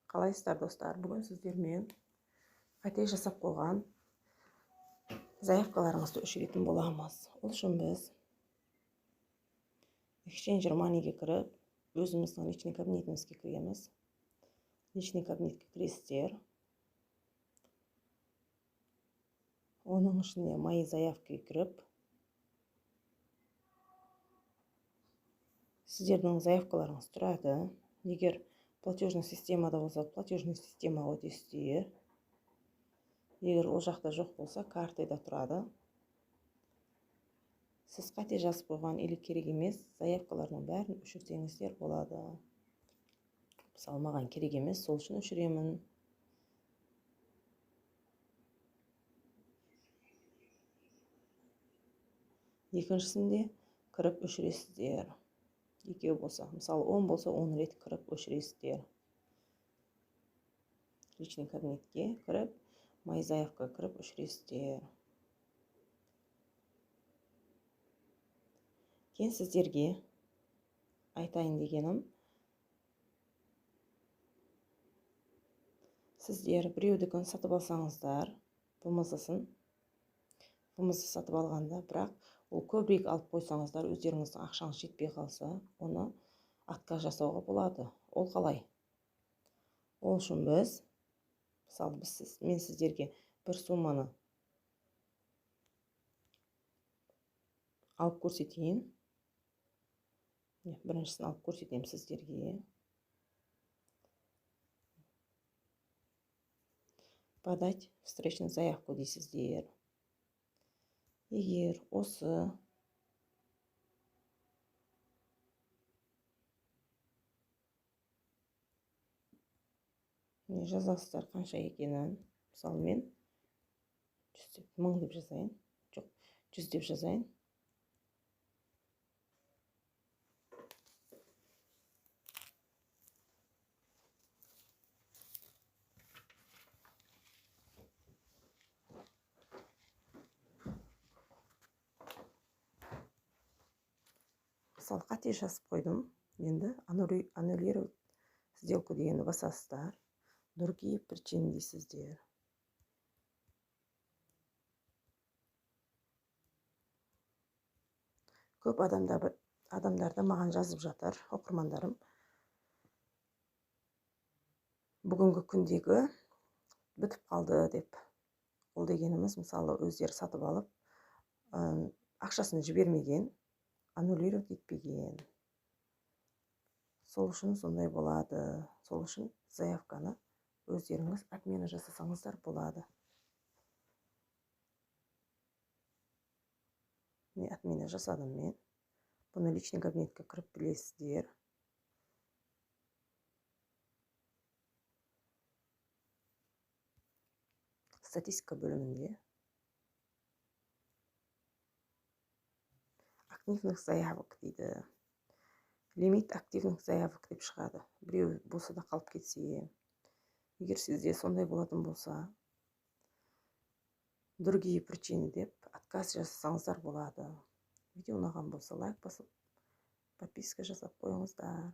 Қалайсыздар, достар? Бүгін сіздермен қате жасап қойған заявкаларыңызды өшіретін боламыз. Ол үшін біз Exchange Money-ге кіріп, өзіміздің личный кабинетімізге кіреміз. Личный кабинетке кіресіздер. Оның ішіне мои заявки кіріп, сіздердің заявкаларыңыз тұрады. Егер платежный системада болса, платежный системаға өтесіздер. Егер ол жақта жоқ болса, картада тұрады. Сіз қате жазып қойған или керек емес заявкалардың бәрін өшірсеңіздер болады. Мысалы, маған керек емес, сол үшін өшіремін. Екіншісінде кіріп өшіресіздер. Екеу болса, мысалы, 10 болса, 10 рет кіріп өшіресіздер. Личный кабинетке кіріп, мои заявка кіріп өшіресіздер. Кейін сіздерге айтайын дегенім, сіздер біреудікін сатып алсаңыздар, WMZ-сын, WMZ сатып алғанда, бірақ ол көбірек алып қойсаңыздар, өздеріңіздің ақшаңыз жетпей қалса, оны отказ жасауға болады. Ол қалай? Ол үшін біз, мысалы, мен сіздерге бір сумманы алып көрсетейін. Біріншісін алып көрсетемін сіздерге. Подать встречную заявку дейсіздер. Егер осы не жазасыздар қанша екенін, мысалы, мен 100 деп, 1000 деп жазайын, жоқ, 100 деп жазайын. Мысалы, қате жазып қойдым. Енді аннулировать сделку дегенді басасыздар. Другие причины дейсіздер. Көп адамдар да маған жазып жатыр, оқырмандарым. Бүгінгі күндегі бітіп қалды деп. Ол дегеніміз, мысалы, өздері сатып алып, ақшасын жібермеген, аннулировать етпеген. Сол үшін сондай болады. Сол үшін заявканы өздеріңіз отмена жасасаңыздар болады. Мен отмена жасадым мен. Бұны личный кабинетке кіріп білесіздер. Статистика бөлімінде активных заявок дейді. Лимит активных заявок деп шығады. Біреу болса да қалып кетсе, егер сізде сондай болатын болса, другие причины деп отказ жасасаңыздар болады. Видео ұнаған болса, лайк басып, подписка жасап қойыңыздар.